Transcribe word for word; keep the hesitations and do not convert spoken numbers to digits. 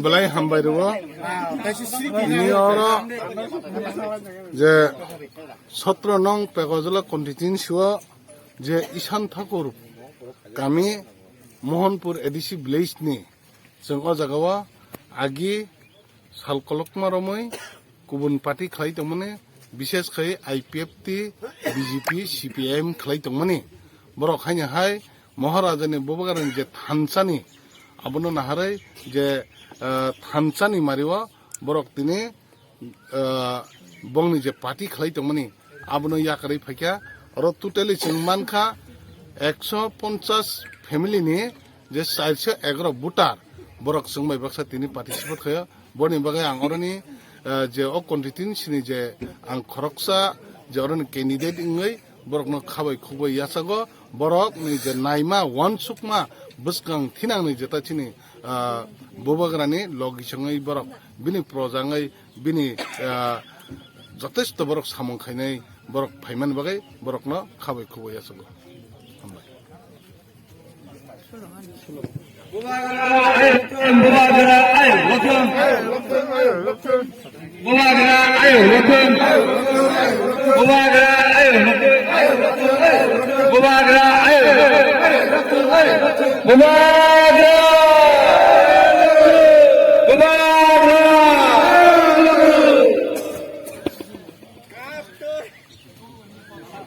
Belai hambai rwo. Ini oro je sotro nong Pegojala constituency o je Ishan Thakur kami Mohanpur A D C village ni chwng o jaga o agi sal kolokma romwi kubun party khlai tongmani, bishes khai I P F T, B J P, C P I M khlai tongmani. Borok haino hai Maharaja ni Bubagra ni je thansa ni abono naharwi je, ah, thansa ni mari o borok tini, ah, bongni je party khlai tongmani abono yakarwi phaikha. Oro totally chwng mankha ekso ponchas family ni je charso egaroh voter borok chwng bai baksa tini participate khaio. Boni bagwi ang oroni, ah, je o constituency ni je ang khoroksa je oroni candidate wngwi borokno khabai khukbai yachago. Borok ni je naima uansukma bwskang thinang ni jeta chini, ah, Bubagra ni logi songwi borok bini proja wngwi bini, ah, jotesto borok samung khainai borok phaimani bagwi borokno khabai khukbai yachago. Hambai. Bubagra ayok lokon, Bubagra ayok lokon. Bubagra ayok lokon. Bubagra ayok lokon. Bubagra ayok lokon. Bubagra